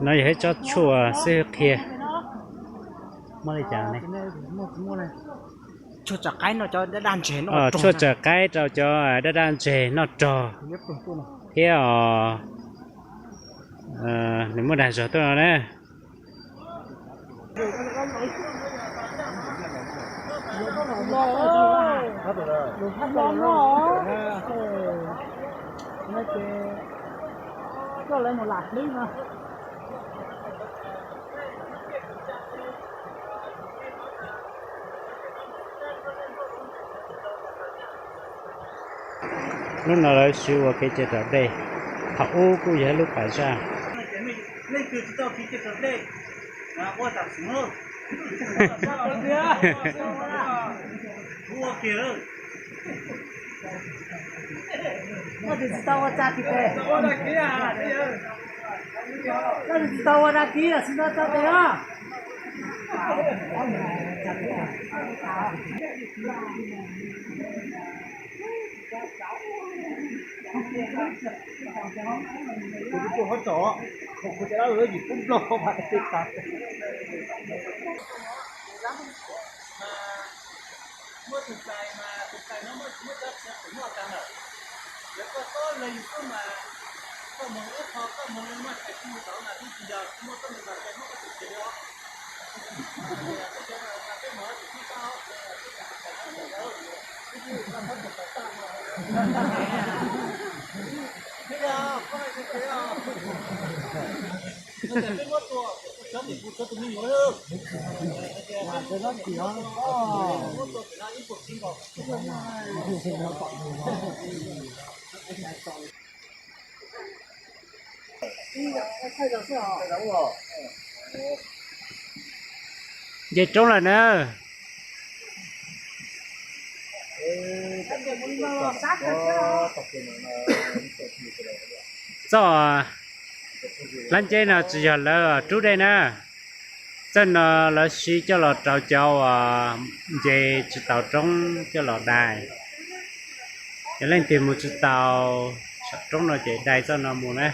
No yog ib tsob tshuaj xib hwb qhia. Muaj li cas ne? Tshuaj tsawm qaib rau cov dab dab ntseg noj rog thiab os. Nws muaj dag zog tuaj no na. Hnub no lawv siv ua kev cai raus dej, thaum ub kuj yog ib lub pas zaj. Nce roob lawm na. Txoj lab nceb no tsis yog lawv rub dej na. Txoj no lawv siv coj los rau cov uas nce tsis taus roob coj los dai. Yog leej twg mus tsis taus saum roob no ces dai txoj no mus na.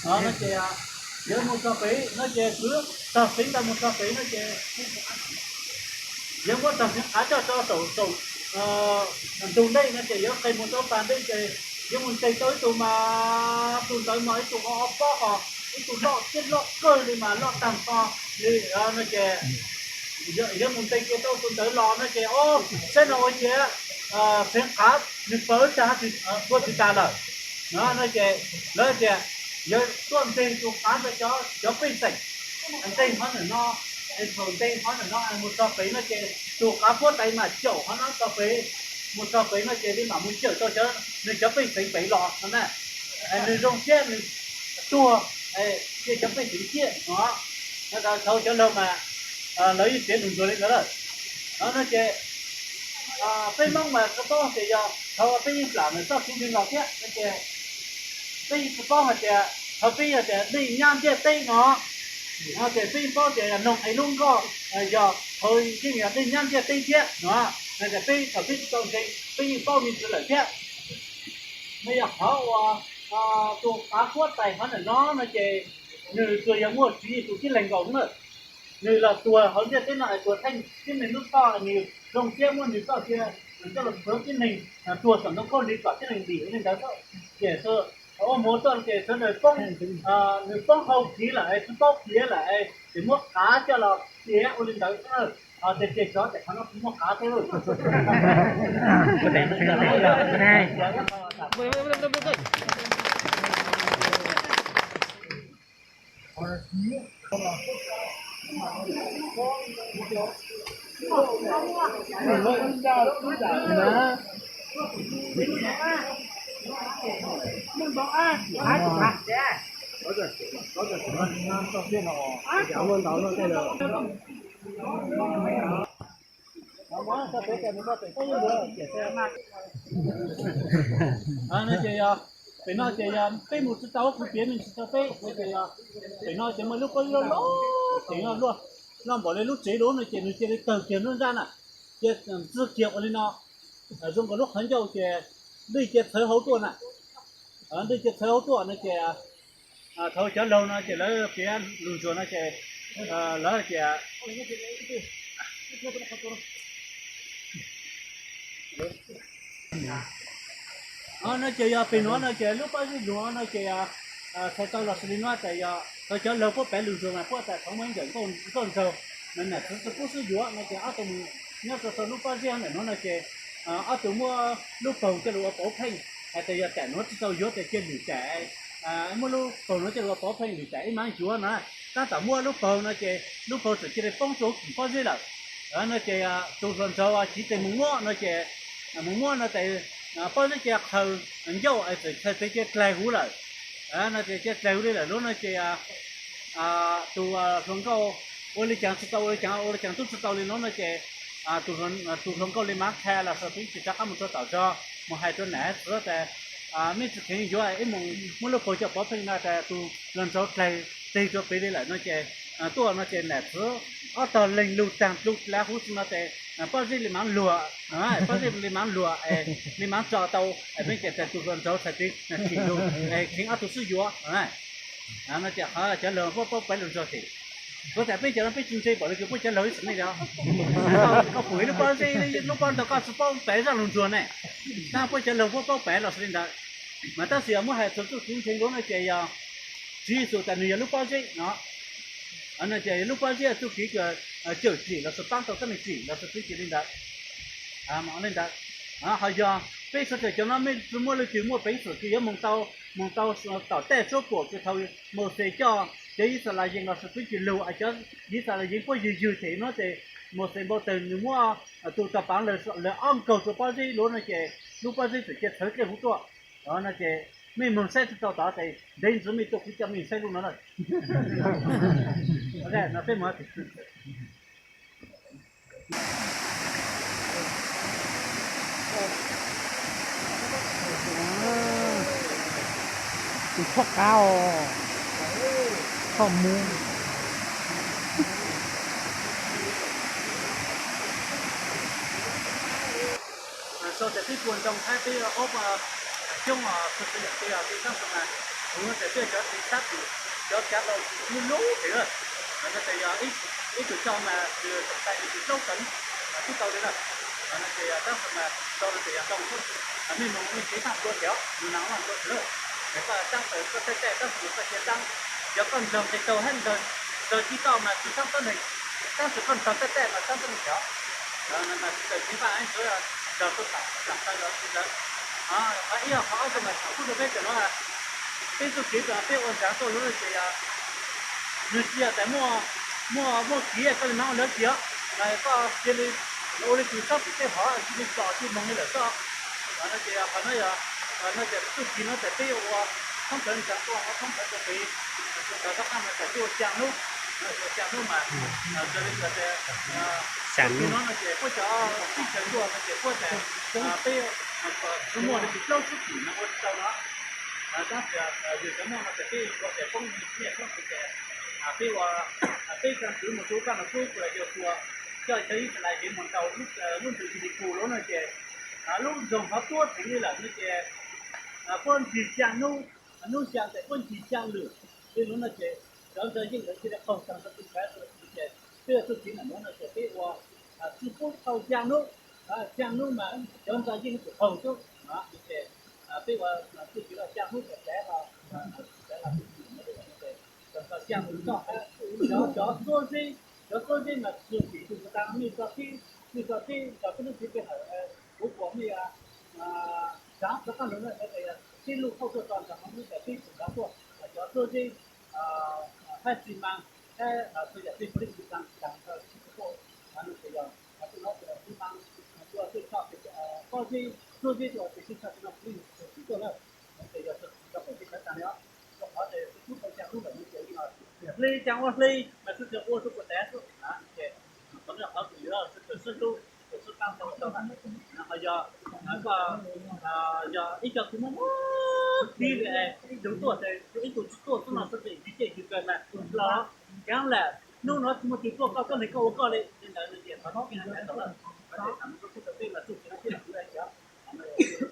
No ces yawg mus txog pem no ces kwv txog pem ntawd mus txog pem no ces yawg muab tag xiv qav coj tso saum saum ntug ntej no ces yawg qe mus rau pas ntej ces yawg mus ntes tau ib tug mas tus ntawd mas ib tug ho ob pob ho ib tug loj tiaj loj kawg li mas loj tag nrho li no ces yawg mus ntes kiag tau tus ntawd los no ces o, saib no ua ciav txiv qav nws pawv tag ua tsis tas lawm no ces lawv tias yawg tuaj nteg tus qav rau cov pej xeem nteg qhov ntawm no, thaum nteg qhov ntawm no mus txog pem no ces tus qav puab tais mas caum qhov no txog pem, mus txog pem no ces li mam mus cawm tau nws cov pej xeem pem los no na. Nws zoo siab nws tuag, cia cov pej xeem ciaj no. Thaum cov laug mas lawv yeej piav lus ntsuag li ntawd lawm. No no ces peb Hmoob mas tsis paub tias yog thaum peb yeej plam ntawm txoj kev ntseeg los thiab no ces peb yeej tsis paub hais tias thaum peb yog tias neeg nyab ntiaj teb no, no ces peb yeej paub tias yog noog ev lub nkoj, yog thaum yeej yog neeg nyab ntiaj teb thiab no, no ces peb thaum peb tsis tau ntseeg peb yeej paub me ntsis lawm thiab. No yog qhov uas tus qav huab tais hov ntawm no no ces nws tsuas yog muaj tswv yim tus tib leeg nkaus na. Nws los tuag hauv ntiaj teb no es tuag theej tib neeg lub toj, nws zoo siab muab nws txoj sia nws coj los khwv tib neeg tuag saum ntoo khaub lig kom tib neeg dim li ntawd xwb. Ces ua mus tuaj ces sawv daws poob, nws poob hau kiv lawm es tsis paub pliav lawm es ces muab qav coj los pliav ua li ntawd xwb. Ces ces xyov ces qhov no kuv muaj qav thiab. No ces yog, pem no ces yog peb mus tsis tau, kuv piav me ntsis rau peb no ces yog, pem no ces muaj lub pob zeb loj loj, ces yog luaj, loj npaum li lub tsev lub no ces nws cia li tawg kiag nruab nrab na, cia ntxwg kiag ua li no, zoo nkaus lub qhov ncauj ces dej cia txhawv hauv tuaj na. Dej cia txhawv hauv tuaj no ces thaum cov laug no ces lawv piav lus ntsuag no ces lawv tias no ces yog pem nuav no ces lub pob zeb nuav no ces txhais tau los sis li nuav tas yog thaum cov laug puab piav lus ntsuag mas puab tas thaum muaj ib nkawm nkauj nraug, nam txwv tsi pub xub yuav no ces ob tug mus nyob rau sau lub pob zeb ntawm nuav no ces ob tug muab lub paug coj lug ua pauv pheej, hais tas yog tam nuav tsi tau yuav tas cia lwm tam, muab lub paug nuav coj lug ua pauv pheej, lwm tam ib mam yuav no. Tab tom muab lub paug no ces lub paug txawm cia li poob rau hauv pob zeb lawm. No ces tus hluas nraug tsiv tes mus muab no ces mus muab no tas pob zeb cia qhaws ncauj es txawm txhais tes cia dlaig huv lawm. No ces cia dlaig huv li lawm lub no ces tus hluas nkauj ua li caag tsi tau, ua li caag ua li caag tub tsi tau li lub no ces tus hluas nkauj li mam qha los sis peb tsi rov qab mus rau tom zog mus hais rau nam txwv tas mej tsi kheev yuav ib mus muab lub paug coj pauv pheej no tas tus hluas nraug dlaig tes rau pem li lawm no ces tuaj no ces nam txwv ob tog leeg lug taag lug dlaig huv tsi no tas pob zeb li mam luag, pob zeb li mam luag es li mam tso tau es peb ces tas tus hluas nraug txhais tes tsim lug es kheev ob tug xub yuav. No ces qhov cov laug puab paub piav lus ntsuag ces, kuv tas peb cov no peb tsi ntse npaum li kws puab cov laug ib txhis ne yog. Koj pum ib lub pob zeb, lub pob ntawd koj tsi paub piav zaj lus ntsuag ne. Tab puab cov laug puab paub piav los sis li ntawd, mas tab sis yog muab hais txug txuj kev ntseeg lub no ces yog Tswv Yexus tas nwg yog lub pob zeb no. No ces lub pob zeb txuj kev cawm dlim los sis paab tau tuab neeg dlim los sis txuj kev li ntawd. Li ntawd, ho yog peb sawv daws cov no mej tsi muaj leej twg muaj peev xwm kws yuav moog tau, moog tau tom tej suab puam kws thaum Mauxes coj cov Yixalayees los sis txuj kev lug, cov Yixalayees puab ywg ywg them no ces Mauxes npau taws nwg muab tus tog paav lawv ob nkaug rua pob zeb lub no ces lub pob zeb txawm cia txhawv dlej huv tuaj. No ces mej moog saib tsi tau tod ces ntev ntxiv mej tuaj kuv coj mej saib lub no lawm. No peb mus Tus txhob qab os, txhob muab. Sau tas peb puas ntoo thaib peb ob xyoob xwb peb yam peb peb tab sis mas kuv no tas peb cov txiv sab tim cov kav laus lub lub pem lawm. No tas yog ib tug xyoo mas kws txom tais nws tsis plaub teev twb tau li lawm. No ces tab sis mas sau no tas yog ntoo xwb, mej moog mej tsev thaaj dlua ces os, nws nag laj dlua ces lawm. Es koj taab tawm koj tej tej tab sis mas koj cia taab, yog koj nrog nqe taug hab nrog ci toj mas tsi tsaab tuab neeg, tab sis koj nrog tej tej mas tsaab tuab neeg ces os. Mas tsis tawm tsev npaj ib ntxuav nrog tuaj tham tsaam taw los tsis ntawd. Qhov ib, qhov ob xwb mas tham pub rau peb tam nuav, peb txuj kev peb ua ntsaag tuaj lub no ces yog nwg tsis yog tas muaj, muaj, muaj kev koj li no ua lawv tsis yog, mas koj cia li ua li kws tsob tim tej hov cia li tso cia moog li lawm xwb. No ces qhov no yog, no ces txuj kev no tas peb ua thoob plawg ntsaag tuaj, thoob plawg rua pem, txug ntawd rov qab no tas peb ua xyaa hnub, ua xyaa hnub mas raws li tas, xyaa hnub no ces puab cov teb chaws tuaj no ces puab tas peb tsi muaj li kws plaub tsib tim no ua tsi tau no. Tab sis yog cov muaj no tas peb ua tas poob nyiaj poob kws tas peb ua, peb cov ntxwv mus rua koj no kuj yog ua coj cov Yixalayees mus ntaus lub ntug Yeliku lub no ces lub nroog hov tuab theev li lawm no ces puab ntsig xyaa hnub, Hnub xya ntawm puab ncig xyaa lwm, li nuav no ces cov ntsa yeej ntawd thiaj li qaug taag rua tug kaav rua tug ces peb ua txuj kev ntawm nuav no ces peb ua tsi pub tau xyaa nub, xyaa nub mas cov ntsa yeej tsum qaug xwb. Ces peb ua txuj kev xyaa nub txawm txav los, txav los txug xyaa nub txog, cov, cov txuab zeb, cov txuab zeb mas txug tim tug taag mej tso teb, mej tso teb nrog peb lub tsev pe hawm, kuv puas mej tsav rov qaab lug na, teb lug thauj tuaj tso nrog hov nub tas teb tug nrov tuaj, cov txuab zeb, hab xi maas, hab txhua yam tej phooj ywg taag taag tsi tuaj, no ces yog tug no xi maas, txhua tej txhoj, pob zeb, txuab zeb rua tej txhoj no phooj ywg tsi tuaj lawm, no ces yog tso peb sawv taag li os. Rua qhov ces tsi pub tau xyaa nub lawm no ces hle caag ua hle mas tsi txhua ua rua puas tav xwb, ces qhov no qhov kws yuav sib kawm sib hlub kawm sib qaab tau tau, ho yog koj yog ib co tug muaj muaj tib li es tug tuaj ces ib tug tsi tuaj xwb no xwb ces ntxiv cej ntxiv kawg mas los kaav lam hnub no tsi muaj tug tuaj koj tuaj nreg koj ua koj li li ntawd no ces qhov no peb hab tau lawm, qhov ces tam no tub tub tau peb mas txuj kev no peb lam kuv la cov, qhov no